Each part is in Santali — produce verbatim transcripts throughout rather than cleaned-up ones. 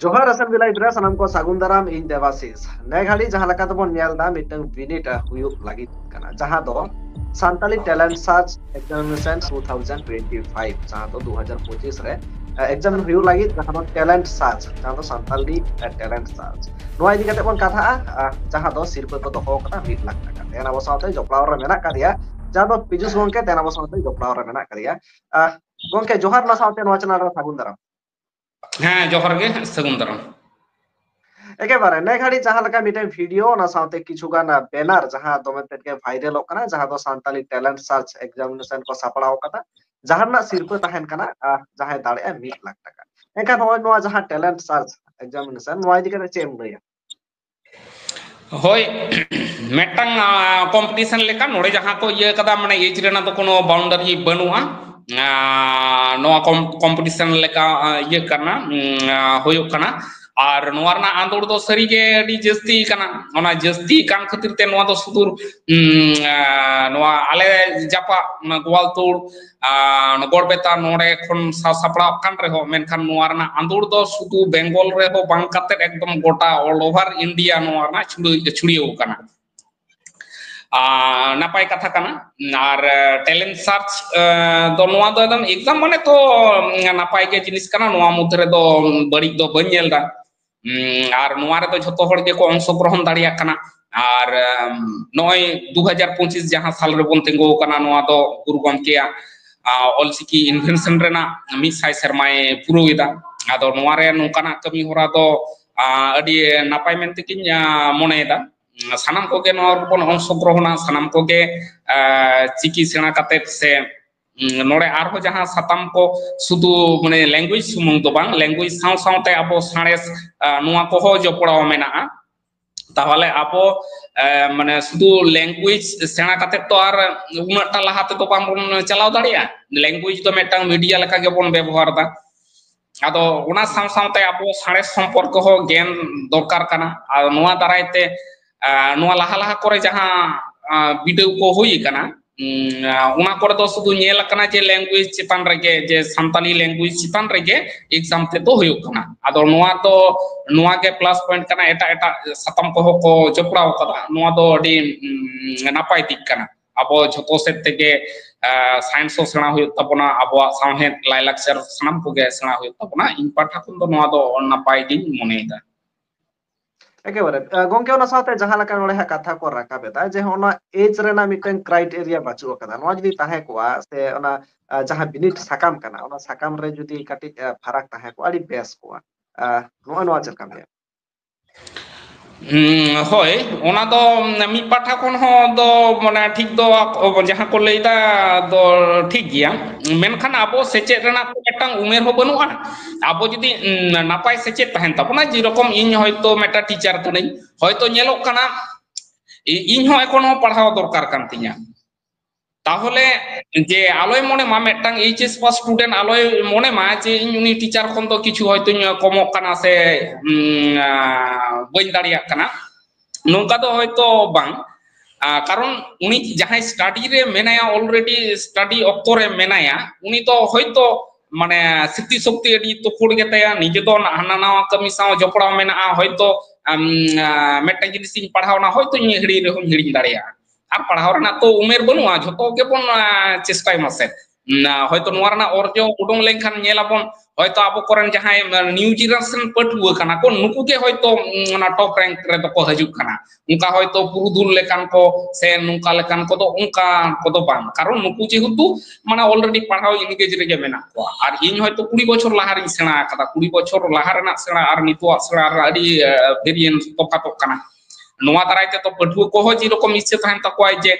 ᱡᱚᱦᱟᱨ ᱟᱥᱮᱢᱵᱞᱤ ᱞᱟᱭᱤᱵᱷ ᱨᱮ ᱥᱟᱱᱟᱢ ᱠᱚ ᱥᱟᱹᱜᱩᱱ ᱫᱟᱨᱟᱢ, ᱤᱧ ᱫᱮᱵᱟᱥᱤᱥ᱾ ᱱᱮ ᱜᱷᱟᱹᱲᱤ ᱡᱟᱦᱟᱸ ᱞᱮᱠᱟ ᱛᱮᱵᱚᱱ ᱧᱮᱞ ᱮᱫᱟ, ᱢᱤᱫᱴᱟᱝ ᱵᱤᱱᱤᱰ ᱦᱩᱭᱩᱜ ᱞᱟᱹᱜᱤᱫ ᱠᱟᱱᱟ, ᱡᱟᱦᱟᱸ ᱫᱚ Santali talent search examination two thousand twenty five, ᱡᱟᱦᱟᱸ ᱫᱚ ᱫᱩ ᱦᱟᱡᱟᱨ ᱯᱚᱸᱪᱤᱥ ᱨᱮ ᱮᱠᱡᱟᱢ ᱦᱩᱭᱩᱜ ᱞᱟᱹᱜᱤᱫ, ᱡᱟᱦᱟᱸ ᱫᱚ ᱴᱮᱞᱮᱱᱴ ᱥᱟᱨᱪ, ᱡᱟᱦᱟᱸ ᱫᱚ ᱥᱟᱱᱛᱟᱞᱤ ᱴᱮᱞᱮᱱᱴ ᱥᱟᱨᱪ᱾ ᱱᱚᱣᱟ ᱤᱫᱤ ᱠᱟᱛᱮ ᱵᱚᱱ ᱠᱟᱛᱷᱟᱜᱼᱟ, ᱡᱟᱦᱟᱸ ᱫᱚ ᱥᱤᱨᱯᱟᱹ ᱠᱚ ᱫᱚᱦᱚ ᱟᱠᱟᱫᱟ ᱢᱤᱫ ᱞᱟᱠᱷ ᱴᱟᱠᱟ᱾ ᱛᱮᱦᱮᱧ ᱟᱵᱚ ᱥᱟᱶᱛᱮ ᱡᱚᱯᱲᱟᱣ ᱨᱮ ᱢᱮᱱᱟᱜ ᱟᱠᱟᱫᱮᱭᱟ, ᱡᱟᱦᱟᱸ ᱫᱚ ᱯᱤᱡᱩᱥ ᱜᱚᱝᱠᱮ, ᱛᱮᱦᱮᱧ ᱟᱵᱚ ᱥᱟᱶᱛᱮ ᱡᱚᱯᱲᱟᱣ ᱨᱮ ᱢᱮᱱᱟᱜ ᱟᱠᱟᱫᱮᱭᱟ᱾ ᱜᱚᱝᱠᱮ, ᱡᱚᱦᱟᱨ, ᱚᱱᱟ ᱥᱟᱶᱛᱮ ᱱᱚᱣᱟ ᱪᱮᱱᱮᱞ ᱨᱮ ᱥᱟᱹᱜᱩᱱ ᱫᱟᱨᱟᱢ᱾ ᱦᱮᱸ, ᱡᱚᱦᱟᱨ ᱜᱮ, ᱥᱟᱹᱜᱩᱱ ᱫᱟᱨᱟᱢ᱾ ᱮᱠᱮᱵᱟᱨᱮ ᱱᱮ ᱜᱷᱟᱹᱲᱤᱡ ᱡᱟᱦᱟᱸ ᱞᱮᱠᱟ ᱢᱤᱫᱴᱮᱱ ᱵᱷᱤᱰᱤᱭᱳ, ᱚᱱᱟ ᱥᱟᱶᱛᱮ ᱠᱤᱪᱷᱩ ᱜᱟᱱ ᱵᱮᱱᱟᱨ ᱡᱟᱦᱟᱸ ᱫᱚᱢᱮ ᱛᱮᱫ ᱜᱮ ᱵᱷᱟᱭᱨᱟᱞᱚᱜ ᱠᱟᱱᱟ, ᱡᱟᱦᱟᱸ ᱫᱚ ᱥᱟᱱᱛᱟᱞᱤ ᱴᱮᱞᱮᱱᱴ ᱥᱟᱨᱪ ᱮᱠᱡᱟᱢᱤᱱᱮᱥᱚᱱ ᱠᱚ ᱥᱟᱯᱲᱟᱣ ᱟᱠᱟᱫᱟ, ᱡᱟᱦᱟᱸ ᱨᱮᱱᱟᱜ ᱥᱤᱨᱯᱟᱹ ᱛᱟᱦᱮᱱ ᱠᱟᱱᱟ ᱟᱨ ᱡᱟᱦᱟᱸᱭ ᱫᱟᱲᱮᱭᱟᱜᱼᱟ ᱢᱤᱫ ᱞᱟᱠᱷ ᱴᱟᱠᱟ᱾ ᱮᱱᱠᱷᱟᱱ ᱱᱚᱜᱼᱚᱭ ᱱᱚᱣᱟ ᱡᱟᱦᱟᱸ ᱴᱮᱞᱮᱱᱴ ᱥᱟᱨᱪ ᱮᱠᱡᱟᱢᱤᱱᱮᱥᱚᱱ, ᱱᱚᱣᱟ ᱤᱫᱤ ᱠᱟᱛᱮ ᱪᱮᱫ ᱮᱢ ᱞᱟᱹᱭᱟ? ᱦᱳᱭ, ᱢᱤᱫᱴᱟᱝ ᱠᱚᱢᱯᱤᱴᱤᱥᱚᱱ ᱞᱮᱠᱟ ᱱᱚᱰᱮ ᱡᱟᱦᱟᱸ ᱠᱚ ᱤᱭᱟᱹ ᱠᱟᱫᱟ, ᱢᱟᱱᱮ ᱮᱡᱽ ᱨᱮᱱᱟᱜ ᱫᱚ ᱠᱳᱱᱳ ᱵᱟᱣᱩᱱᱰᱟᱨᱤ ᱵᱟᱹᱱᱩᱜᱼᱟ᱾ ᱱᱚᱣᱟ ᱠᱚᱢᱯᱤᱴᱤᱥᱚᱱ ᱞᱮᱠᱟ ᱤᱭᱟᱹ ᱠᱟᱱᱟ, ᱦᱩᱭᱩᱜ ᱠᱟᱱᱟ᱾ ᱟᱨ ᱱᱚᱣᱟ ᱨᱮᱱᱟᱜ ᱟᱸᱫᱳᱲ ᱫᱚ ᱥᱟᱹᱨᱤᱜᱮ ᱟᱹᱰᱤ ᱡᱟᱹᱥᱛᱤ ᱠᱟᱱᱟ᱾ ᱚᱱᱟ ᱡᱟᱹᱥᱛᱤ ᱠᱟᱱ ᱠᱷᱟᱹᱛᱤᱨ ᱛᱮ ᱱᱚᱣᱟ ᱫᱚ ᱥᱩᱫᱩ ᱱᱚᱣᱟ ᱟᱞᱮ ᱡᱟᱯᱟᱜ ᱜᱳᱣᱟᱞᱛᱳᱲ ᱜᱚᱲᱵᱮᱛᱟ ᱱᱚᱰᱮ ᱠᱷᱚᱱ ᱥᱟᱡᱟᱣ ᱥᱟᱯᱲᱟᱣ ᱠᱟᱱ ᱨᱮᱦᱚᱸ, ᱢᱮᱱᱠᱷᱟᱱ ᱱᱚᱣᱟ ᱨᱮᱱᱟᱜ ᱟᱸᱫᱳᱲ ᱫᱚ ᱥᱩᱫᱷᱩ ᱵᱮᱝᱜᱚᱞ ᱨᱮᱦᱚᱸ ᱵᱟᱝ ᱠᱟᱛᱮ ᱮᱠᱫᱚᱢ ᱜᱚᱴᱟ all over India ᱱᱚᱣᱟ ᱨᱮᱱᱟᱜ ᱪᱷᱩᱲᱟᱹ-, ᱪᱷᱩᱲᱭᱟᱹᱣ ᱠᱟᱱᱟ᱾ ᱟᱨ ᱱᱟᱯᱟᱭ ᱠᱟᱛᱷᱟ ᱠᱟᱱᱟ᱾ ᱟᱨ ᱴᱮᱞᱮᱱᱴ ᱥᱟᱨᱪ ᱫᱚ, ᱱᱚᱣᱟ ᱫᱚ ᱮᱠᱫᱚᱢ ᱮᱠᱡᱟᱢ ᱢᱟᱱᱮ ᱛᱚ ᱱᱟᱯᱟᱭ ᱜᱮ ᱡᱤᱱᱤᱥ ᱠᱟᱱᱟ, ᱱᱚᱣᱟ ᱢᱚᱫᱽᱫᱷᱮ ᱨᱮᱫᱚ ᱵᱟᱹᱲᱤᱡ ᱫᱚ ᱵᱟᱹᱧ ᱧᱮᱞ ᱮᱫᱟ᱾ ᱟᱨ ᱱᱚᱣᱟ ᱨᱮᱫᱚ ᱡᱷᱚᱛᱚ ᱦᱚᱲ ᱜᱮᱠᱚ ᱚᱝᱥᱚᱜᱨᱚᱦᱚᱱ ᱫᱟᱲᱮᱭᱟᱜ ᱠᱟᱱᱟ᱾ ᱟᱨ ᱱᱚᱜᱼᱚᱭ ᱫᱩ ᱦᱟᱡᱟᱨ ᱯᱚᱸᱪᱤᱥ ᱡᱟᱦᱟᱸ ᱥᱟᱞ ᱨᱮᱵᱚᱱ ᱛᱤᱸᱜᱩ ᱟᱠᱟᱱᱟ, ᱱᱚᱣᱟ ᱫᱚ ᱜᱩᱨᱩ ᱜᱚᱢᱠᱮᱭᱟᱜ ᱚᱞᱪᱤᱠᱤ ᱤᱱᱵᱷᱮᱱᱥᱚᱱ ᱨᱮᱱᱟᱜ ᱢᱤᱫ ᱥᱟᱭ ᱥᱮᱨᱢᱟᱭ ᱯᱩᱨᱟᱹᱣ ᱮᱫᱟ᱾ ᱟᱫᱚ ᱱᱚᱣᱟ ᱨᱮ ᱱᱚᱝᱠᱟᱱᱟᱜ ᱠᱟᱹᱢᱤ ᱦᱚᱨᱟ ᱫᱚ ᱟᱹᱰᱤ ᱱᱟᱯᱟᱭ ᱢᱮᱱᱛᱮ ᱜᱤᱧ ᱢᱚᱱᱮᱭᱮᱫᱟ᱾ ᱥᱟᱱᱟᱢ ᱠᱚᱜᱮ ᱱᱚᱣᱟ ᱨᱮᱵᱚᱱ ᱚᱝᱥᱚᱜᱨᱚᱦᱚᱱᱟ, ᱥᱟᱱᱟᱢ ᱠᱚᱜᱮ ᱪᱤᱠᱤ ᱥᱮᱬᱟ ᱠᱟᱛᱮᱫ ᱥᱮ ᱱᱚᱰᱮ ᱟᱨᱦᱚᱸ ᱡᱟᱦᱟᱸ ᱥᱟᱛᱟᱢ ᱠᱚ ᱥᱩᱫᱷᱩ ᱢᱟᱱᱮ ᱞᱮᱝᱜᱩᱭᱮᱡᱽ ᱥᱩᱢᱩᱝ ᱫᱚ ᱵᱟᱝ, ᱞᱮᱝᱜᱩᱭᱮᱡᱽ ᱥᱟᱶ ᱥᱟᱶᱛᱮ ᱟᱵᱚ ᱥᱟᱬᱮᱥ, ᱱᱚᱣᱟ ᱠᱚᱦᱚᱸ ᱡᱚᱯᱲᱟᱣ ᱢᱮᱱᱟᱜᱼᱟ᱾ ᱛᱟᱦᱚᱞᱮ ᱟᱵᱚ ᱢᱟᱱᱮ ᱥᱩᱫᱷᱩ ᱞᱮᱝᱜᱩᱭᱮᱡᱽ ᱥᱮᱬᱟ ᱠᱟᱛᱮᱫ ᱛᱚ ᱟᱨ ᱩᱱᱟᱹᱜᱴᱟ ᱞᱟᱦᱟ ᱛᱮᱫᱚ ᱵᱟᱝᱵᱚᱱ ᱪᱟᱞᱟᱣ ᱫᱟᱲᱮᱭᱟᱜᱼᱟ᱾ ᱞᱮᱝᱜᱩᱭᱮᱡᱽ ᱫᱚ ᱢᱤᱫᱴᱟᱝ ᱢᱤᱰᱤᱭᱟ ᱞᱮᱠᱟ ᱜᱮᱵᱚᱱ ᱵᱮᱵᱚᱦᱟᱨ ᱮᱫᱟ᱾ ᱟᱫᱚ ᱚᱱᱟ ᱥᱟᱶ ᱥᱟᱶᱛᱮ ᱟᱵᱚ ᱥᱟᱬᱮᱥ ᱥᱚᱢᱯᱚᱨᱠᱚ ᱦᱚᱸ ᱜᱮᱭᱟᱱ ᱫᱚᱨᱠᱟᱨ ᱠᱟᱱᱟ᱾ ᱟᱨ ᱱᱚᱣᱟ ᱫᱟᱨᱟᱭ ᱛᱮ, ᱱᱚᱣᱟ ᱞᱟᱦᱟ ᱞᱟᱦᱟ ᱠᱚᱨᱮ ᱡᱟᱦᱟᱸ ᱵᱤᱰᱟᱹᱣ ᱠᱚ ᱦᱩᱭ ᱟᱠᱟᱱᱟ, ᱚᱱᱟ ᱠᱚᱨᱮ ᱫᱚ ᱥᱩᱫᱷᱩ ᱧᱮᱞ ᱟᱠᱟᱱᱟ ᱡᱮ language ᱪᱮᱛᱟᱱ ᱨᱮᱜᱮ, ᱡᱮ ᱥᱟᱱᱛᱟᱞᱤ language ᱪᱮᱛᱟᱱ ᱨᱮᱜᱮ exam ᱛᱮᱫ ᱫᱚ ᱦᱩᱭᱩᱜ ᱠᱟᱱᱟ᱾ ᱟᱫᱚ ᱱᱚᱣᱟ ᱫᱚ, ᱱᱚᱣᱟ ᱜᱮ plus point ᱠᱟᱱᱟ, ᱮᱴᱟᱜ ᱮᱴᱟᱜ ᱥᱟᱛᱟᱢ ᱠᱚᱦᱚᱸ ᱠᱚ ᱡᱚᱯᱲᱟᱣ ᱟᱠᱟᱫᱟ᱾ ᱱᱚᱣᱟ ᱫᱚ ᱟᱹᱰᱤ ᱱᱟᱯᱟᱭ ᱫᱤᱠ ᱠᱟᱱᱟ᱾ ᱟᱵᱚ ᱡᱷᱚᱛᱚ ᱥᱮᱫ ᱛᱮᱜᱮ science ᱦᱚᱸ ᱥᱮᱬᱟ ᱦᱩᱭᱩᱜ ᱛᱟᱵᱚᱱᱟ, ᱟᱵᱚᱣᱟᱜ ᱥᱟᱶᱦᱮᱫ ᱞᱟᱭᱞᱟᱠᱪᱟᱨ ᱥᱟᱱᱟᱢ ᱠᱚᱜᱮ ᱥᱮᱬᱟ ᱦᱩᱭᱩᱜ ᱛᱟᱵᱚᱱᱟ᱾ ᱤᱧ ᱯᱟᱦᱴᱟ ᱠᱷᱚᱱ ᱫᱚ ᱱᱚᱣᱟ ᱫᱚ ᱱᱟᱯᱟᱭ ᱜᱤᱧ ᱢᱚᱱᱮᱭᱮᱫᱟ᱾ ᱮᱠᱮᱵᱟᱨᱮ ᱜᱚᱝᱠᱮ, ᱚᱱᱟ ᱥᱟᱶᱛᱮ ᱡᱟᱦᱟᱸ ᱞᱮᱠᱟ ᱱᱚᱰᱮ ᱦᱟᱸᱜ ᱠᱟᱛᱷᱟ ᱠᱚ ᱨᱟᱠᱟᱵ ᱮᱫᱟ ᱡᱮ ᱚᱱᱟ age ᱨᱮᱱᱟᱜ ᱢᱤᱫᱴᱟᱝ criteria ᱵᱟᱹᱪᱩᱜ ᱟᱠᱟᱫᱟ, ᱱᱚᱣᱟ ᱡᱩᱫᱤ ᱛᱟᱦᱮᱸ ᱠᱚᱜᱼᱟ ᱥᱮ ᱚᱱᱟ ᱡᱟᱦᱟᱸ ᱵᱤᱱᱤᱰ ᱥᱟᱠᱟᱢ ᱠᱟᱱᱟ, ᱚᱱᱟ ᱥᱟᱠᱟᱢ ᱨᱮ ᱡᱩᱫᱤ ᱠᱟᱹᱴᱤᱡ ᱯᱷᱟᱨᱟᱠ ᱛᱟᱦᱮᱸ ᱠᱚᱜᱼᱟ, ᱟᱹᱰᱤ ᱵᱮᱥ ᱠᱚᱜᱼᱟ᱾ ᱱᱚᱣᱟ ᱱᱚᱣᱟ ᱪᱮᱫ ᱞᱮᱠᱟᱢ ᱞᱟᱹᱭᱟ? ᱦᱳᱭ, ᱚᱱᱟ ᱫᱚ ᱢᱤᱫ ᱯᱟᱦᱴᱟ ᱠᱷᱚᱱ ᱦᱚᱸ ᱫᱚ ᱢᱟᱱᱮ ᱴᱷᱤᱠ ᱫᱚ ᱡᱟᱦᱟᱸ ᱠᱚ ᱞᱟᱹᱭᱫᱟ ᱫᱚ ᱴᱷᱤᱠ ᱜᱮᱭᱟ, ᱢᱮᱱᱠᱷᱟᱱ ᱟᱵᱚ ᱥᱮᱪᱮᱫ ᱨᱮᱱᱟᱜ ᱢᱤᱫᱴᱟᱝ ᱩᱢᱮᱨ ᱦᱚᱸ ᱵᱟᱹᱱᱩᱜᱼᱟ᱾ ᱟᱵᱚ ᱡᱩᱫᱤ ᱱᱟᱯᱟᱭ ᱥᱮᱪᱮᱫ ᱛᱟᱦᱮᱱ ᱛᱟᱵᱚᱱᱟ, ᱡᱮᱨᱚᱠᱚᱢ ᱤᱧ ᱦᱚᱭᱛᱳ ᱢᱤᱫᱴᱟᱝ ᱴᱤᱪᱟᱨ ᱠᱟᱹᱱᱟᱹᱧ, ᱦᱚᱭᱛᱳ ᱧᱮᱞᱚᱜ ᱠᱟᱱᱟ ᱤᱧ ᱦᱚᱸ ᱮᱠᱷᱚᱱ ᱦᱚᱸ ᱯᱟᱲᱦᱟᱣ ᱫᱚᱨᱠᱟᱨ ᱠᱟᱱ ᱛᱤᱧᱟ, ᱛᱟᱦᱚᱞᱮ ᱡᱮ ᱟᱞᱚᱭ ᱢᱚᱱᱮ ᱢᱟ, ᱢᱤᱫᱴᱟᱝ ᱮᱭᱤᱪ ᱮᱥ ᱯᱟᱥ ᱥᱴᱩᱰᱮᱱᱴ ᱟᱞᱚᱭ ᱢᱚᱱᱮ ᱢᱟ ᱡᱮ ᱤᱧ ᱩᱱᱤ ᱴᱤᱪᱟᱨ ᱠᱷᱚᱱ ᱫᱚ ᱠᱤᱪᱷᱩ ᱦᱚᱭᱛᱳᱧ ᱠᱚᱢᱚᱜ ᱠᱟᱱᱟ ᱥᱮ ᱵᱟᱹᱧ ᱫᱟᱲᱮᱭᱟᱜ ᱠᱟᱱᱟ, ᱱᱚᱝᱠᱟ ᱫᱚ ᱦᱚᱭᱛᱳ ᱵᱟᱝ᱾ ᱠᱟᱨᱚᱱ ᱩᱱᱤ ᱡᱟᱦᱟᱸᱭ ᱥᱴᱟᱰᱤ ᱨᱮ ᱢᱮᱱᱟᱭᱟ, already ᱥᱴᱟᱰᱤ ᱚᱠᱛᱚ ᱨᱮ ᱢᱮᱱᱟᱭᱟ, ᱩᱱᱤ ᱫᱚ ᱦᱚᱭᱛᱳ ᱢᱟᱱᱮ ᱥᱨᱤᱛᱤ ᱥᱚᱠᱛᱤ ᱟᱹᱰᱤ ᱛᱩᱠᱩᱲ ᱜᱮᱛᱟᱭᱟ, ᱱᱤᱡᱮ ᱫᱚ ᱦᱟᱱᱟ ᱱᱟᱣᱟ ᱠᱟᱹᱢᱤ ᱥᱟᱶ ᱡᱚᱯᱲᱟᱣ ᱢᱮᱱᱟᱜᱼᱟ, ᱦᱚᱭᱛᱳ ᱢᱤᱫᱴᱟᱝ ᱡᱤᱱᱤᱥ ᱤᱧ ᱯᱟᱲᱦᱟᱣᱱᱟ, ᱦᱚᱭᱛᱳᱧ ᱦᱤᱲᱤᱧ ᱨᱮᱦᱚᱸᱧ ᱦᱤᱲᱤᱧ ᱫᱟᱲᱮᱭᱟᱜᱼᱟ᱾ ᱟᱨ ᱯᱟᱲᱦᱟᱣ ᱨᱮᱱᱟᱜ ᱛᱚ ᱩᱢᱮᱨ ᱵᱟᱹᱱᱩᱜᱼᱟ, ᱡᱷᱚᱛᱚ ᱜᱮᱵᱚᱱ ᱪᱮᱥᱴᱟᱭ ᱢᱟᱥᱮ᱾ ᱦᱚᱭᱛᱳ ᱱᱚᱣᱟ ᱨᱮᱱᱟᱜ ᱚᱨᱡᱚ ᱩᱰᱩᱝ ᱞᱮᱱᱠᱷᱟᱱ ᱧᱮᱞᱟᱵᱚᱱ, ᱦᱚᱭᱛᱳ ᱟᱵᱚ ᱠᱚᱨᱮᱱ ᱡᱟᱦᱟᱸᱭ new generation ᱯᱟᱹᱴᱷᱩᱣᱟᱹ ᱠᱟᱱᱟ ᱠᱚ, ᱱᱩᱠᱩ ᱜᱮ ᱦᱚᱭᱛᱳ ᱚᱱᱟ top rank ᱨᱮᱫᱚ ᱠᱚ ᱦᱤᱡᱩᱜ ᱠᱟᱱᱟ᱾ ᱚᱱᱠᱟ ᱦᱚᱭᱛᱳ ᱯᱩᱨᱩᱫᱷᱩᱞ ᱞᱮᱠᱟᱱ ᱠᱚ ᱥᱮ ᱱᱚᱝᱠᱟ ᱞᱮᱠᱟᱱ ᱠᱚᱫᱚ ᱚᱱᱠᱟ ᱠᱚᱫᱚ ᱵᱟᱝ, ᱠᱟᱨᱚᱱ ᱱᱩᱠᱩ ᱡᱮᱦᱮᱛᱩ ᱢᱟᱱᱮ already ᱯᱟᱲᱦᱟᱣ engage ᱨᱮᱜᱮ ᱢᱮᱱᱟᱜ ᱠᱚᱣᱟ᱾ ᱟᱨ ᱤᱧ ᱦᱚᱭᱛᱳ ᱠᱩᱲᱤ ᱵᱚᱪᱷᱚᱨ ᱞᱟᱦᱟ ᱨᱤᱧ ᱥᱮᱬᱟ ᱟᱠᱟᱫᱟ, ᱠᱩᱲᱤ ᱵᱚᱪᱷᱚᱨ ᱞᱟᱦᱟ ᱨᱮᱱᱟᱜ ᱥᱮᱬᱟ ᱟᱨ ᱱᱤᱛᱚᱜᱟᱜ ᱥᱮᱬᱟ ᱨᱮ ᱟᱹᱰᱤ ᱵᱷᱮᱨᱤᱭᱮᱱᱥ ᱛᱚᱯᱷᱟᱛᱚᱜ ᱠᱟᱱᱟ᱾ ᱱᱚᱣᱟ ᱫᱟᱨᱟᱭ ᱛᱮᱫᱚ ᱯᱟᱹᱴᱷᱩᱣᱟᱹ ᱠᱚᱦᱚᱸ ᱡᱮᱨᱚᱠᱚᱢ ᱤᱪᱪᱷᱟᱹ ᱛᱟᱦᱮᱱ ᱛᱟᱠᱚᱣᱟ ᱡᱮ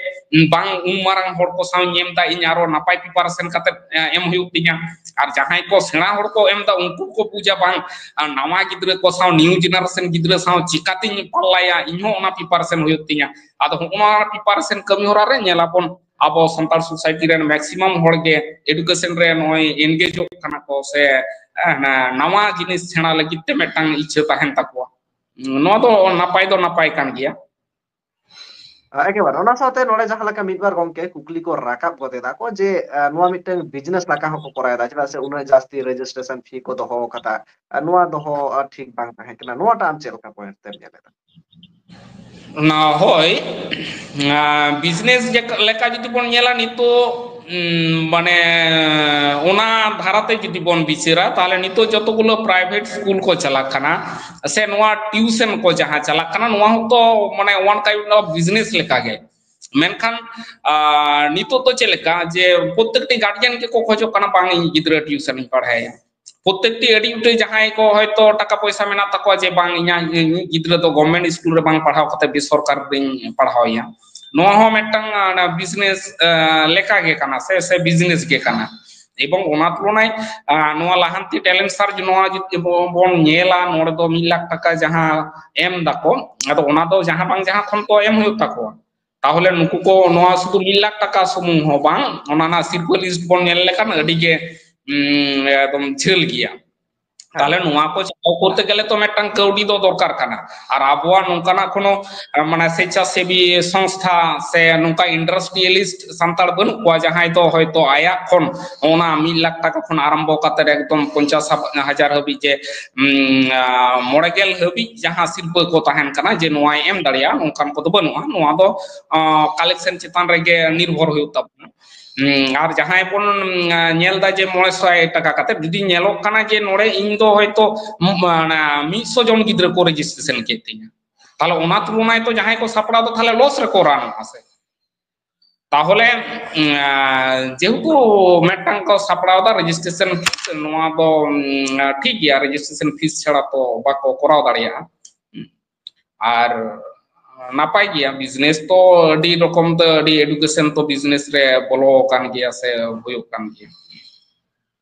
ᱵᱟᱝ ᱩᱱ ᱢᱟᱨᱟᱝ ᱦᱚᱲ ᱠᱚ ᱥᱟᱶ ᱤᱧ ᱮᱢ ᱮᱫᱟ, ᱤᱧ ᱟᱨᱚ ᱱᱟᱯᱟᱭ preparation ᱠᱟᱛᱮ ᱮᱢ ᱦᱩᱭᱩᱜ ᱛᱤᱧᱟ᱾ ᱟᱨ ᱡᱟᱦᱟᱸᱭ ᱠᱚ ᱥᱮᱬᱟ ᱦᱚᱲ ᱠᱚ ᱮᱢ ᱮᱫᱟ, ᱩᱱᱠᱩ ᱠᱚ ᱵᱩᱡᱟ ᱵᱟᱝ ᱱᱟᱣᱟ ᱜᱤᱫᱽᱨᱟᱹ ᱠᱚ ᱥᱟᱶ, new generation ᱜᱤᱫᱽᱨᱟᱹ ᱥᱟᱶ ᱪᱤᱠᱟᱛᱤᱧ ᱯᱟᱞᱞᱟᱭᱟ, ᱤᱧ ᱦᱚᱸ ᱚᱱᱟ preparation ᱦᱩᱭᱩᱜ ᱛᱤᱧᱟ᱾ ᱟᱫᱚ ᱦᱚᱸᱜᱼᱚ ᱱᱚᱣᱟ preparation ᱠᱟᱹᱢᱤ ᱦᱚᱨᱟ ᱨᱮ ᱧᱮᱞᱟᱵᱚᱱ ᱟᱵᱚ ᱥᱟᱱᱛᱟᱲ society ᱨᱮᱱ maximum ᱦᱚᱲ ᱜᱮ education ᱨᱮ ᱱᱚᱜᱼᱚᱭ engageᱚᱜ ᱠᱟᱱᱟ ᱠᱚ ᱥᱮ ᱱᱟᱣᱟ ᱡᱤᱱᱤᱥ ᱥᱮᱬᱟ ᱞᱟᱹᱜᱤᱫ ᱛᱮ ᱢᱤᱫᱴᱟᱝ ᱤᱪᱪᱷᱟᱹ ᱛᱟᱦᱮᱱ ᱛᱟᱠᱚᱣᱟ᱾ ᱱᱚᱣᱟ ᱫᱚ ᱱᱟᱯᱟᱭ ᱫᱚ ᱱᱟᱯᱟᱭ ᱠᱟᱱ ᱜᱮᱭᱟ᱾ ᱮᱠᱮᱵᱟᱨᱮ᱾ ᱚᱱᱟ ᱥᱟᱶᱛᱮ ᱱᱚᱰᱮ ᱡᱟᱦᱟᱸ ᱞᱮᱠᱟ ᱢᱤᱫ ᱵᱟᱨ ᱜᱚᱢᱠᱮ ᱠᱩᱠᱞᱤ ᱠᱚ ᱨᱟᱠᱟᱵ ᱜᱚᱫ ᱮᱫᱟ ᱠᱚ ᱡᱮ, ᱟᱸ, ᱱᱚᱣᱟ ᱢᱤᱫᱴᱟᱝ business ᱞᱮᱠᱟ ᱦᱚᱸᱠᱚ ᱠᱚᱨᱟᱣ ᱮᱫᱟ, ᱪᱮᱫᱟᱜ ᱥᱮ ᱩᱱᱟᱹᱜ ᱡᱟᱹᱥᱛᱤ registration fee ᱠᱚ ᱫᱚᱦᱚ ᱟᱠᱟᱫᱟ᱾ ᱟᱨ ᱱᱚᱣᱟ ᱫᱚᱦᱚ, ᱟᱸ, ᱴᱷᱤᱠ ᱵᱟᱝ ᱛᱟᱦᱮᱸ ᱠᱟᱱᱟ᱾ ᱱᱚᱣᱟᱴᱟᱜ ᱟᱢ ᱪᱮᱫ ᱞᱮᱠᱟ point ᱛᱮᱢ ᱧᱮᱞ ᱮᱫᱟ? ᱱᱟ, ᱦᱳᱭ, ᱟᱸ, business ᱡᱮ-, ᱞᱮᱠᱟ ᱡᱩᱫᱤ ᱵᱚᱱ ᱧᱮᱞᱟ ᱱᱤᱛᱚᱜ, ᱩᱸ, ᱢᱟᱱᱮ, ᱚᱱᱟ ᱫᱷᱟᱨᱟᱛᱮ ᱡᱩᱫᱤ ᱵᱚᱱ ᱵᱤᱪᱟᱹᱨᱟ, ᱛᱟᱦᱞᱮ ᱱᱤᱛᱚᱜ ᱡᱚᱛᱚ ᱜᱩᱞᱳ private school ᱠᱚ ᱪᱟᱞᱟᱜ ᱠᱟᱱᱟ, ᱥᱮ ᱱᱚᱣᱟ tuition ᱠᱚ ᱡᱟᱦᱟᱸ ᱪᱟᱞᱟᱜ ᱠᱟᱱᱟ, ᱱᱚᱣᱟ ᱦᱚᱸᱛᱚ ᱢᱟᱱᱮ one kind of business ᱞᱮᱠᱟᱜᱮ᱾ ᱢᱮᱱᱠᱷᱟᱱ, ᱟᱸ, ᱱᱤᱛᱚᱜ ᱫᱚ ᱪᱮᱫ ᱞᱮᱠᱟ ᱡᱮ ᱯᱨᱚᱛᱮᱠᱴᱤ guardian ᱜᱮᱠᱚ ᱠᱷᱚᱡᱚᱜ ᱠᱟᱱᱟ, "ᱵᱟᱝ, ᱤᱧ ᱜᱤᱫᱽᱨᱟᱹ tuition ᱤᱧ ᱯᱟᱲᱦᱟᱣᱮᱭᱟ᱾" ᱯᱨᱚᱛᱮᱠᱴᱤ ᱟᱹᱰᱤ ᱩᱛᱟᱹᱨ ᱡᱟᱦᱟᱸᱭ ᱠᱚ ᱦᱚᱭᱛᱚ ᱴᱟᱠᱟ ᱯᱚᱭᱥᱟ ᱢᱮᱱᱟᱜ ᱛᱟᱠᱚᱣᱟ ᱡᱮ, "ᱵᱟᱝ, ᱤᱧᱟᱜ, ᱤᱧᱤᱡ ᱜᱤᱫᱽᱨᱟᱹ ᱫᱚ government school ᱨᱮ ᱵᱟᱝ ᱯᱟᱲᱦᱟᱣ ᱠᱟᱛᱮ ᱵᱮᱥᱚᱨᱠᱟᱨ ᱨᱤᱧ ᱯᱟᱲᱦᱟᱣᱮᱭᱟ", ᱱᱚᱣᱟ ᱦᱚᱸ ᱢᱤᱫᱴᱟᱝ, ᱟᱸ, ᱚᱱᱟ business, ᱟᱸ, ᱞᱮᱠᱟ ᱜᱮ ᱠᱟᱱᱟ ᱥᱮ, ᱥᱮ business ᱜᱮ ᱠᱟᱱᱟ᱾ ᱮᱵᱚᱝ ᱚᱱᱟ ᱛᱩᱞᱚᱱᱟᱭ, ᱟᱸ, ᱱᱚᱣᱟ ᱞᱟᱦᱟᱱᱛᱤ talent search ᱱᱚᱣᱟ ᱡᱩᱫᱤ ᱵᱚ-, ᱵᱚᱱ ᱧᱮᱞᱟ, ᱱᱚᱰᱮ ᱫᱚ ᱢᱤᱫ ᱞᱟᱠᱷ ᱴᱟᱠᱟ ᱡᱟᱦᱟᱸ ᱮᱢ ᱫᱟᱠᱚ, ᱟᱫᱚ ᱚᱱᱟ ᱫᱚ ᱡᱟᱦᱟᱸ ᱵᱟᱝ ᱡᱟᱦᱟᱸ ᱠᱷᱚᱱ ᱛᱚ ᱮᱢ ᱦᱩᱭᱩᱜ ᱛᱟᱠᱚᱣᱟ᱾ ᱛᱟᱦᱚᱞᱮ ᱱᱩᱠᱩ ᱠᱚ ᱱᱚᱣᱟ ᱥᱩᱫᱷᱩ ᱢᱤᱫ ᱞᱟᱠᱷ ᱴᱟᱠᱟ ᱥᱩᱢᱩᱝ ᱦᱚᱸ ᱵᱟᱝ, ᱚᱱᱟ ᱨᱮᱱᱟᱜ ᱥᱤᱨᱯᱟᱹ list ᱵᱚᱱ ᱧᱮᱞ ᱞᱮᱠᱷᱟᱱ ᱟᱹᱰᱤ ᱜᱮ, ᱩᱸ, ᱮᱠᱫᱚᱢ ᱡᱷᱟᱹᱞ ᱜᱮᱭᱟ᱾ ᱦᱮᱸ᱾ ᱛᱟᱦᱚᱞᱮ ᱱᱚᱣᱟ ᱠᱚ ᱪᱟᱞᱟᱣ ᱠᱚᱨᱛᱮ ᱜᱮᱞᱮ ᱛᱚ ᱢᱤᱫᱴᱟᱝ ᱠᱟᱹᱣᱰᱤ ᱫᱚ ᱫᱚᱨᱠᱟᱨ ᱠᱟᱱᱟ᱾ ᱟᱨ ᱟᱵᱚᱣᱟᱜ ᱱᱚᱝᱠᱟᱱᱟᱜ ᱠᱳᱱᱳ, ᱟᱸ, ᱢᱟᱱᱮ ᱥᱮᱪᱪᱷᱟᱥᱮᱵᱤ ᱥᱚᱝᱥᱛᱷᱟ ᱥᱮ ᱱᱚᱝᱠᱟ industrialist ᱥᱟᱱᱛᱟᱲ ᱵᱟᱹᱱᱩᱜ ᱠᱚᱣᱟ, ᱡᱟᱦᱟᱸᱭ ᱫᱚ ᱦᱚᱭᱛᱚ ᱟᱭᱟᱜ ᱠᱷᱚᱱ ᱚᱱᱟ ᱢᱤᱫ ᱞᱟᱠᱷ ᱴᱟᱠᱟ ᱠᱷᱚᱱ ᱟᱨᱟᱢᱵᱚ ᱠᱟᱛᱮ ᱮᱠᱫᱚᱢ ᱯᱚᱧᱪᱟᱥ ᱦᱟᱡᱟᱨ ᱦᱟᱹᱵᱤᱡ ᱡᱮ, ᱩᱸ, ᱟᱸ, ᱢᱚᱬᱮ ᱜᱮᱞ ᱦᱟᱹᱵᱤᱡ ᱡᱟᱦᱟᱸ ᱥᱤᱨᱯᱟᱹ ᱠᱚ ᱛᱟᱦᱮᱱ ᱠᱟᱱᱟ, ᱡᱮ ᱱᱚᱣᱟᱭ ᱮᱢ ᱫᱟᱲᱮᱭᱟᱜᱼᱟ, ᱱᱚᱝᱠᱟᱱ ᱠᱚᱫᱚ ᱵᱟᱹᱱᱩᱜᱼᱟ᱾ ᱱᱚᱣᱟ ᱫᱚ, ᱟᱸ, collection ᱪᱮᱛᱟᱱ ᱨᱮᱜᱮ ᱱᱤᱨᱵᱷᱚᱨ ᱦᱩᱭᱩᱜ ᱛᱟᱵᱚᱱᱟ᱾ ᱩᱸ, ᱟᱨ ᱡᱟᱦᱟᱸᱭ ᱵᱚᱱ, ᱩᱸ, ᱧᱮᱞ ᱮᱫᱟ ᱡᱮ ᱢᱚᱬᱮ ᱥᱟᱭ ᱴᱟᱠᱟ ᱠᱟᱛᱮ, ᱡᱩᱫᱤ ᱧᱮᱞᱚᱜ ᱠᱟᱱᱟ ᱡᱮ ᱱᱚᱰᱮ ᱤᱧ ᱫᱚ ᱦᱚᱭᱛᱚ, ᱩᱸ, ᱚᱱᱟ ᱢᱤᱫ ᱥᱚ ᱡᱚᱱ ᱜᱤᱫᱽᱨᱟᱹ ᱠᱚ registration ᱠᱮᱫ ᱛᱤᱧᱟ, ᱛᱟᱦᱞᱮ ᱚᱱᱟ ᱛᱩᱞᱚᱱᱟᱭ ᱛᱚ ᱡᱟᱦᱟᱸᱭ ᱠᱚ ᱥᱟᱯᱲᱟᱣ ᱫᱚ ᱛᱟᱦᱞᱮ loss ᱨᱮᱠᱚ ᱨᱟᱱᱚᱜᱼᱟ ᱥᱮ᱾ ᱛᱟᱦᱚᱞᱮ, ᱩᱸ, ᱡᱮᱦᱮᱛᱩ ᱢᱤᱫᱴᱟᱝ ᱠᱚ ᱥᱟᱯᱲᱟᱣ ᱮᱫᱟ registration fees, ᱱᱚᱣᱟ ᱫᱚ, ᱩᱸ, ᱴᱷᱤᱠ ᱜᱮᱭᱟ, registration fees ᱪᱷᱟᱲᱟ ᱛᱚ ᱵᱟᱠᱚ ᱠᱚᱨᱟᱣ ᱫᱟᱲᱮᱭᱟᱜᱼᱟ᱾ ᱟᱨ ᱱᱟᱯᱟᱭ ᱜᱮᱭᱟ, business ᱛᱚ ᱟᱹᱰᱤ ᱨᱚᱠᱚᱢ ᱛᱮ, ᱟᱹᱰᱤ education ᱛᱚ business ᱨᱮ ᱵᱚᱞᱚ ᱟᱠᱟᱱ ᱜᱮᱭᱟ ᱥᱮ ᱦᱩᱭᱩᱜ ᱠᱟᱱ ᱜᱮᱭᱟ᱾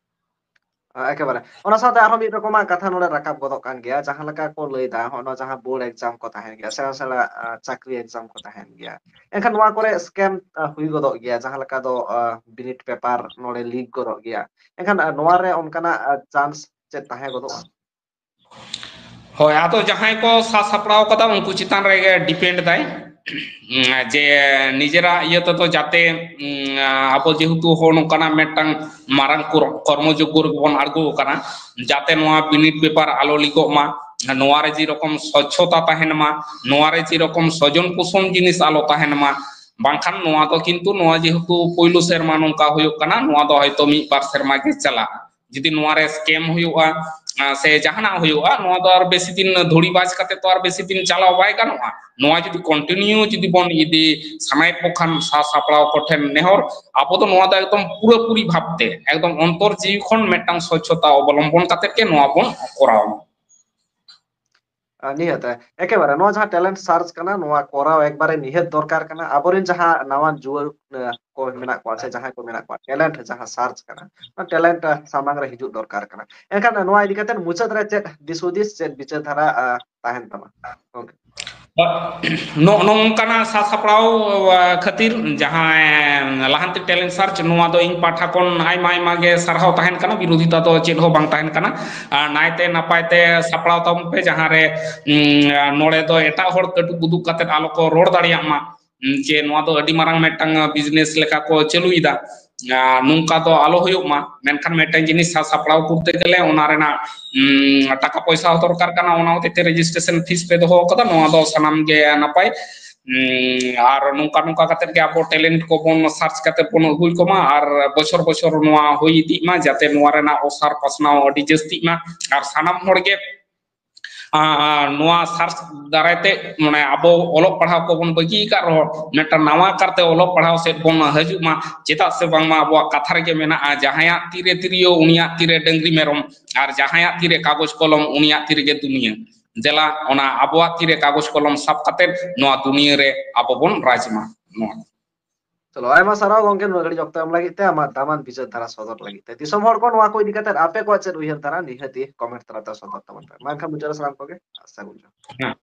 ᱮᱠᱮᱵᱟᱨᱮ᱾ ᱚᱱᱟ ᱥᱟᱶᱛᱮ ᱟᱨᱦᱚᱸ ᱢᱤᱫ ᱨᱚᱠᱚᱢᱟᱜ ᱠᱟᱛᱷᱟ ᱱᱚᱰᱮ ᱨᱟᱠᱟᱵ ᱜᱚᱫᱚᱜ ᱠᱟᱱ ᱜᱮᱭᱟ, ᱡᱟᱦᱟᱸ ᱞᱮᱠᱟ ᱠᱚ ᱞᱟᱹᱭ ᱮᱫᱟ, ᱦᱚᱸᱜᱼᱚ ᱱᱚᱣᱟ ᱡᱟᱦᱟᱸ board exam ᱠᱚ ᱛᱟᱦᱮᱱ ᱜᱮᱭᱟ, ᱥᱮᱬᱟ ᱥᱮᱬᱟ, ᱟ, ᱪᱟᱹᱠᱨᱤ exam ᱠᱚ ᱛᱟᱦᱮᱱ ᱜᱮᱭᱟ, ᱮᱱᱠᱷᱟᱱ ᱱᱚᱣᱟ ᱠᱚᱨᱮ scam, ᱟ, ᱦᱩᱭ ᱜᱚᱫᱚᱜ ᱜᱮᱭᱟ, ᱡᱟᱦᱟᱸ ᱞᱮᱠᱟ ᱫᱚ, ᱟ, ᱵᱤᱱᱤᱰ paper ᱱᱚᱰᱮ leak ᱜᱚᱫᱚᱜ ᱜᱮᱭᱟ, ᱮᱱᱠᱷᱟᱱ, ᱟ, ᱱᱚᱣᱟ ᱨᱮ ᱚᱱᱠᱟᱱᱟᱜ, ᱟ, chance ᱪᱮᱫ ᱛᱟᱦᱮᱸ ᱜᱚᱫᱚᱜᱼᱟ? ᱦᱳᱭ, ᱟᱫᱚ ᱡᱟᱦᱟᱸᱭ ᱠᱚ ᱥᱟ-, ᱥᱟᱯᱲᱟᱣ ᱠᱟᱫᱟ ᱩᱱᱠᱩ ᱪᱮᱛᱟᱱ ᱨᱮᱜᱮ depend ᱫᱟᱭ᱾ ᱩᱸ, ᱡᱮ ᱱᱤᱡᱮᱨᱟᱜ ᱤᱭᱟᱹ ᱛᱮᱫᱚ ᱡᱟᱛᱮ, ᱩᱸ, ᱟᱵᱚ ᱡᱮᱦᱮᱛᱩ ᱦᱚᱲ ᱱᱚᱝᱠᱟᱱᱟᱜ ᱢᱤᱫᱴᱟᱝ ᱢᱟᱨᱟᱝ ᱠᱚᱨ-, ᱠᱚᱨᱢᱚᱡᱳᱜᱽᱜᱚ ᱨᱮᱜᱮ ᱵᱚᱱ ᱟᱬᱜᱚ ᱟᱠᱟᱱᱟ, ᱡᱟᱛᱮ ᱱᱚᱣᱟ ᱵᱤᱱᱤᱰ ᱯᱮᱯᱟᱨ ᱟᱞᱚ ᱞᱤᱠᱚᱜ ᱢᱟ, ᱱᱚᱣᱟ ᱨᱮ ᱡᱮᱨᱚᱠᱚᱢ ᱥᱚᱪᱪᱷᱚᱛᱟ ᱛᱟᱦᱮᱱ ᱢᱟ, ᱱᱚᱣᱟ ᱨᱮ ᱡᱮᱨᱚᱠᱚᱢ ᱥᱚᱡᱚᱱ ᱯᱳᱥᱚᱱ ᱡᱤᱱᱤᱥ ᱟᱞᱚ ᱛᱟᱦᱮᱱ ᱢᱟ᱾ ᱵᱟᱝᱠᱷᱟᱱ ᱱᱚᱣᱟ ᱫᱚ ᱠᱤᱱᱛᱩ ᱱᱚᱣᱟ ᱡᱮᱦᱮᱛᱩ ᱯᱳᱭᱞᱳ ᱥᱮᱨᱢᱟ ᱱᱚᱝᱠᱟ ᱦᱩᱭᱩᱜ ᱠᱟᱱᱟ, ᱱᱚᱣᱟ ᱫᱚ ᱦᱚᱭᱛᱳ ᱢᱤᱫ ᱵᱟᱨ ᱥᱮᱨᱢᱟ ᱜᱮ ᱪᱟᱞᱟᱜᱼᱟ᱾ ᱡᱩᱫᱤ ᱱᱚᱣᱟ ᱨᱮ scam ᱦᱩᱭᱩᱜᱼᱟ, ᱟ, ᱥᱮ ᱡᱟᱦᱟᱱᱟᱜ ᱦᱩᱭᱩᱜᱼᱟ, ᱱᱚᱣᱟ ᱫᱚ ᱟᱨ ᱵᱮᱥᱤ ᱫᱤᱱ ᱫᱷᱩᱲᱤ ᱵᱟᱡᱽ ᱠᱟᱛᱮ ᱛᱚ ᱟᱨ ᱵᱮᱥᱤ ᱫᱤᱱ ᱪᱟᱞᱟᱣ ᱵᱟᱭ ᱜᱟᱱᱚᱜᱼᱟ᱾ ᱱᱚᱣᱟ ᱡᱩᱫᱤ continue ᱡᱩᱫᱤ ᱵᱚᱱ ᱤᱫᱤ ᱥᱟᱱᱟᱭᱮᱫ ᱠᱚ ᱠᱷᱟᱱ, ᱥᱟᱥᱟᱯᱲᱟᱣ ᱠᱚᱴᱷᱮᱱ ᱱᱮᱦᱚᱨ, ᱟᱵᱚ ᱫᱚ ᱱᱚᱣᱟ ᱫᱚ ᱮᱠᱫᱚᱢ ᱯᱩᱨᱟᱹᱯᱩᱨᱤ ᱵᱷᱟᱵᱽᱛᱮ, ᱮᱠᱫᱚᱢ ᱚᱱᱛᱚᱨ ᱡᱤᱣᱤ ᱠᱷᱚᱱ ᱢᱤᱫᱴᱟᱝ ᱥᱚᱪᱪᱷᱚᱛᱟ ᱚᱵᱚᱞᱚᱢᱵᱚᱱ ᱠᱟᱛᱮ ᱜᱮ ᱱᱚᱣᱟ ᱵᱚᱱ ᱠᱚᱨᱟᱣᱟ᱾ ᱟᱨ ᱱᱤᱦᱟᱹᱛ, ᱮᱠᱮᱵᱟᱨᱮ ᱱᱚᱣᱟ ᱡᱟᱦᱟᱸ talent search ᱠᱟᱱᱟ, ᱱᱚᱣᱟ ᱠᱚᱨᱟᱣ ᱮᱠᱵᱟᱨᱮ ᱱᱤᱦᱟᱹᱛ ᱫᱚᱨᱠᱟᱨ ᱠᱟᱱᱟ᱾ ᱟᱵᱚᱨᱮᱱ ᱡᱟᱦᱟᱸ ᱱᱟᱣᱟᱱ ᱡᱩᱣᱟᱹᱱ, ᱮ, ᱠᱚ ᱢᱮᱱᱟᱜ ᱠᱚᱣᱟ, ᱥᱮ ᱡᱟᱦᱟᱸᱭ ᱠᱚ ᱢᱮᱱᱟᱜ ᱠᱚᱣᱟ, talent ᱡᱟᱦᱟᱸ search ᱠᱟᱱᱟ, ᱚᱱᱟ talent, ᱮ, ᱥᱟᱢᱟᱝ ᱨᱮ ᱦᱤᱡᱩᱜ ᱫᱚᱨᱠᱟᱨ ᱠᱟᱱᱟ᱾ ᱮᱱᱠᱷᱟᱱ ᱱᱚᱣᱟ ᱤᱫᱤ ᱠᱟᱛᱮ ᱢᱩᱪᱟᱹᱫ ᱨᱮ ᱪᱮᱫ ᱫᱤᱥ ᱦᱩᱫᱤᱥ, ᱪᱮᱫ ᱵᱤᱪᱟᱹᱨ ᱫᱷᱟᱨᱟ, ᱮ, ᱛᱟᱦᱮᱱ ᱛᱟᱢᱟ ᱜᱚᱝᱠᱮ? ᱱᱚᱜᱼᱚ ᱱᱚᱝᱠᱟᱱᱟᱜ ᱥᱟᱥᱟᱯᱲᱟᱣ, ᱟ, ᱠᱷᱟᱹᱛᱤᱨ ᱡᱟᱦᱟᱸ ᱞᱟᱦᱟᱱᱛᱤ talent search, ᱱᱚᱣᱟ ᱫᱚ ᱤᱧ ᱯᱟᱦᱴᱟ ᱠᱷᱚᱱ ᱟᱭᱢᱟ ᱟᱭᱢᱟ ᱜᱮ ᱥᱟᱨᱦᱟᱣ ᱛᱟᱦᱮᱱ ᱠᱟᱱᱟ, ᱵᱤᱨᱳᱫᱷᱤᱛᱟ ᱫᱚ ᱪᱮᱫ ᱦᱚᱸ ᱵᱟᱝ ᱛᱟᱦᱮᱱ ᱠᱟᱱᱟ᱾ ᱟᱨ ᱱᱟᱭᱛᱮ ᱱᱟᱯᱟᱭ ᱛᱮ ᱥᱟᱯᱲᱟᱣ ᱛᱟᱵᱚᱱ ᱯᱮ, ᱡᱟᱦᱟᱸ ᱨᱮ, ᱩᱸ, ᱱᱚᱰᱮ ᱫᱚ ᱮᱴᱟᱜ ᱦᱚᱲ ᱠᱟᱹᱴᱩᱵ ᱩᱫᱩᱜ ᱠᱟᱛᱮ ᱟᱞᱚ ᱠᱚ ᱨᱚᱲ ᱫᱟᱲᱮᱭᱟᱜ ᱢᱟ, ᱩᱸ, ᱡᱮ ᱱᱚᱣᱟ ᱫᱚ ᱟᱹᱰᱤ ᱢᱟᱨᱟᱝ ᱢᱤᱫᱴᱟᱝ business ᱞᱮᱠᱟ ᱠᱚ ᱪᱟᱹᱞᱩᱭᱮᱫᱟ᱾ ᱟᱨ ᱱᱚᱝᱠᱟ ᱫᱚ ᱟᱞᱚ ᱦᱩᱭᱩᱜ ᱢᱟ, ᱢᱮᱱᱠᱷᱟᱱ ᱢᱤᱫᱴᱟᱝ ᱡᱤᱱᱤᱥ ᱥᱟ-, ᱥᱟᱯᱲᱟᱣ ᱠᱚᱨᱛᱮ ᱜᱮᱞᱮ ᱚᱱᱟ ᱨᱮᱱᱟᱜ, ᱩᱸ, ᱴᱟᱠᱟ ᱯᱚᱭᱥᱟ ᱦᱚᱸ ᱫᱚᱨᱠᱟᱨ ᱠᱟᱱᱟ, ᱚᱱᱟ ᱦᱚᱛᱮᱡ ᱛᱮ registration fees ᱯᱮ ᱫᱚᱦᱚ ᱟᱠᱟᱫᱟ, ᱱᱚᱣᱟ ᱫᱚ ᱥᱟᱱᱟᱢ ᱜᱮ ᱱᱟᱯᱟᱭ᱾ ᱩᱸ, ᱟᱨ ᱱᱚᱝᱠᱟ ᱱᱚᱝᱠᱟ ᱠᱟᱛᱮ ᱜᱮ ᱟᱵᱚ talent ᱠᱚᱵᱚᱱ search ᱠᱟᱛᱮ ᱵᱚᱱ ᱟᱹᱜᱩᱭ ᱠᱚᱢᱟ, ᱟᱨ ᱵᱚᱪᱷᱚᱨ ᱵᱚᱪᱷᱚᱨ ᱱᱚᱣᱟ ᱦᱩᱭ ᱤᱫᱤᱜ ᱢᱟ, ᱡᱟᱛᱮ ᱱᱚᱣᱟ ᱨᱮᱱᱟᱜ ᱚᱥᱟᱨ ᱯᱟᱥᱱᱟᱣ ᱟᱹᱰᱤ ᱡᱟᱹᱥᱛᱤᱜ ᱢᱟ, ᱟᱨ ᱥᱟᱱᱟᱢ ᱦᱚᱲ ᱜᱮ, ᱟ, ᱟ, ᱱᱚᱣᱟ search ᱫᱟᱨᱟᱭ ᱛᱮ, ᱢᱟᱱᱮ, ᱟᱵᱚ ᱚᱞᱚᱜ ᱯᱟᱲᱦᱟᱣ ᱠᱚᱵᱚᱱ ᱵᱟᱹᱜᱤ ᱟᱠᱟᱫ ᱨᱮᱦᱚᱸ ᱢᱤᱫᱴᱟᱝ ᱱᱟᱣᱟ ᱠᱟᱨᱛᱮ ᱚᱞᱚᱜ ᱯᱟᱲᱦᱟᱣ ᱥᱮᱫ ᱵᱚᱱ ᱦᱤᱡᱩᱜ ᱢᱟ, ᱪᱮᱫᱟᱜ ᱥᱮ ᱵᱟᱝᱢᱟ ᱟᱵᱚᱣᱟᱜ ᱠᱟᱛᱷᱟ ᱨᱮᱜᱮ ᱢᱮᱱᱟᱜᱼᱟ, ᱡᱟᱦᱟᱸᱭᱟᱜ ᱛᱤᱨᱮ ᱛᱤᱨᱭᱳ, ᱩᱱᱤᱭᱟᱜ ᱛᱤᱨᱮ ᱰᱟᱹᱝᱨᱤ ᱢᱮᱨᱚᱢ, ᱟᱨ ᱡᱟᱦᱟᱸᱭᱟᱜ ᱛᱤᱨᱮ ᱠᱟᱜᱚᱡᱽ ᱠᱚᱞᱚᱢ, ᱩᱱᱤᱭᱟᱜ ᱛᱤᱨᱮᱜᱮ ᱫᱩᱱᱤᱭᱟᱹ᱾ ᱫᱮᱞᱟ, ᱚᱱᱟ ᱟᱵᱚᱣᱟᱜ ᱛᱤᱨᱮ ᱠᱟᱜᱚᱡᱽ ᱠᱚᱞᱚᱢ ᱥᱟᱵ ᱠᱟᱛᱮ ᱱᱚᱣᱟ ᱫᱩᱱᱤᱭᱟᱹ ᱨᱮ ᱟᱵᱚ ᱵᱚᱱ ᱨᱟᱡᱽ ᱢᱟ᱾ ᱱᱚᱣᱟ᱾ ᱪᱚᱞᱚ, ᱟᱭᱢᱟ ᱥᱟᱨᱦᱟᱣ ᱜᱚᱝᱠᱮ, ᱱᱩᱱᱟᱹᱜ ᱜᱷᱟᱹᱲᱤᱡ ᱚᱠᱛᱚ ᱮᱢ ᱞᱟᱹᱜᱤᱫ ᱛᱮ, ᱟᱢᱟᱜ ᱫᱟᱢᱟᱱ ᱵᱤᱪᱟᱹᱨ ᱫᱷᱟᱨᱟ ᱥᱚᱫᱚᱨ ᱞᱟᱹᱜᱤᱫ ᱛᱮ᱾ ᱫᱤᱥᱚᱢ ᱦᱚᱲ ᱠᱚ ᱱᱚᱣᱟ ᱠᱚ ᱤᱫᱤ ᱠᱟᱛᱮ ᱟᱯᱮ ᱠᱚᱣᱟᱜ ᱪᱮᱫ ᱩᱭᱦᱟᱹᱨ ᱫᱷᱟᱨᱟ, ᱱᱤᱦᱟᱹᱛᱤ comment ᱛᱟᱞᱟᱛᱮ ᱥᱚᱫᱚᱨ ᱛᱟᱵᱚᱱ ᱯᱮ᱾ ᱢᱟ ᱮᱱᱠᱷᱟᱱ ᱢᱩᱪᱟᱹᱫ ᱨᱮ ᱥᱟᱱᱟᱢ ᱠᱚᱜᱮ ᱥᱟᱹᱜᱩᱱ ᱡᱚᱦᱟᱨ᱾ ᱦᱮᱸ᱾